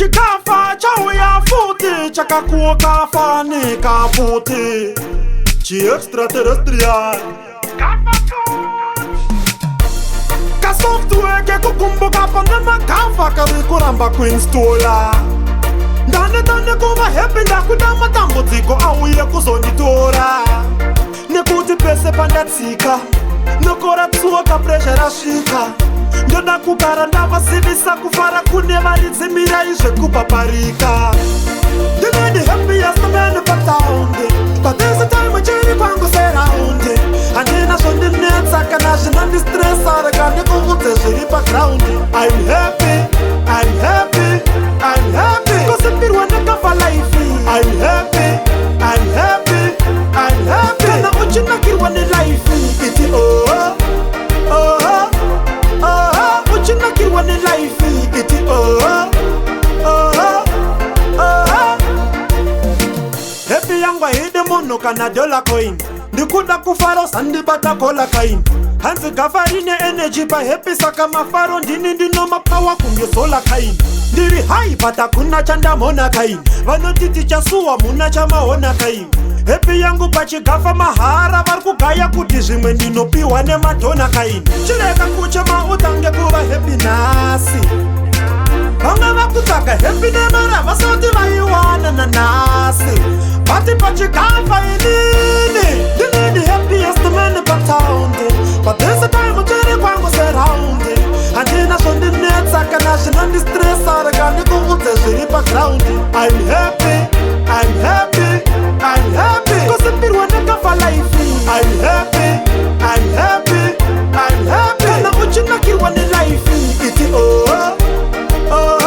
Chikafa chauya futi, chakakuoka fanika futi, chiextraterrestrial kasoftware kekukumbuka pane magafa kari kuramba kuinstola. Ndaneta nekuva happy, ndakuda matambudziko auye kuzonditora, nekuti pese pandatsika nokora tsoka, pressure rasvika. Ndoda kugara ndavazivisa kufara kune varidzimirai zvekupaparika. Ndine the happiest man patown, but this time chiri kwangu seround. Handina zvondinetsa kana zvinondistressa, rega ndikuudze zviri paground. I'm happy, I'm happy, I'm happy kusipirwa ndakafa life. I'm happy, I'm happy, I'm happy. Kana uchinakirwa nelife, iti oh, oh, oh. Uchinakirwa nelife, iti oh, oh, oh. Happy yangu haidi munhu kana dollar coin. Ndikuda kufara, usandibata collar kaini. Hanzi gafa rine energy pahappy, saka mafaro ndini ndinomapawa kunge solar kaini. Ndiri high but hakuna chandamona kaini. Vanoti tichasuwa, muna chamaona kaini. Happy yangu pachigafa mahara, vari kugaya kuti zvimwe ndinopiwa nemadonor kaini. Chireka kuchema, utange kuva happy nhasi. Vamwe vakutsvaga happy nemara vasati vaiwana nanhasi, but pachikafa inini ndini the happiest man patown, but this time chiri kwangu seround. Handina zvondinetsa kana zvinondistressa, rega ndikuudze zviri paground. I'm happy, I'm happy, I'm happy kusipirwa ndakafa life. I'm happy, I'm happy, I'm happy. Kana uchinakirwa nelife, iti oh, oh,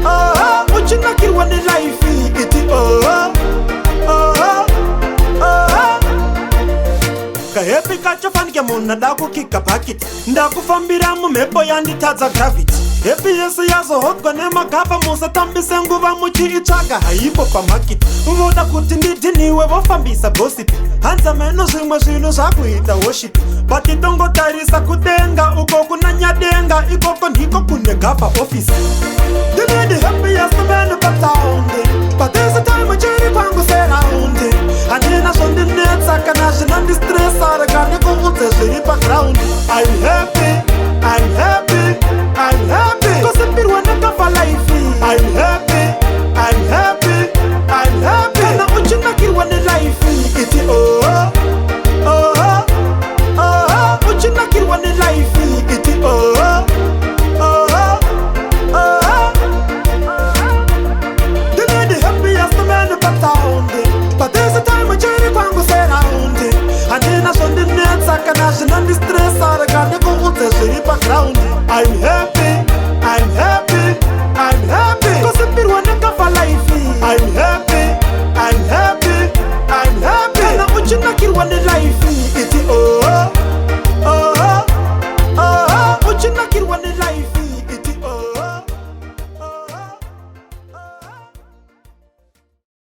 oh. Uchinakirwa nelife, iti oh, oh, oh. Kahappy kacho fanike munhu ada kukika bhakiti. Ndakufambira mumhepo, yanditadza gravity. Happy yese yazohodwa nemagaba, musatambise nguva muchiitsvaga, haipo pamarket. Voda kuti ndidhiniwe, vofambisa gossip. Hanza meno zvimwe zvinhu zvakuita worship, but tongotarisa kudenga uko kuna nyadenga, ikoko ndiko kune gafa office. Ndini the happiest man patown, but this time chiri kwangu seround. Handina zvondinetsa kana zvinondistressa, rega ndikuudze zviri paground. I'm happy, I'm happy.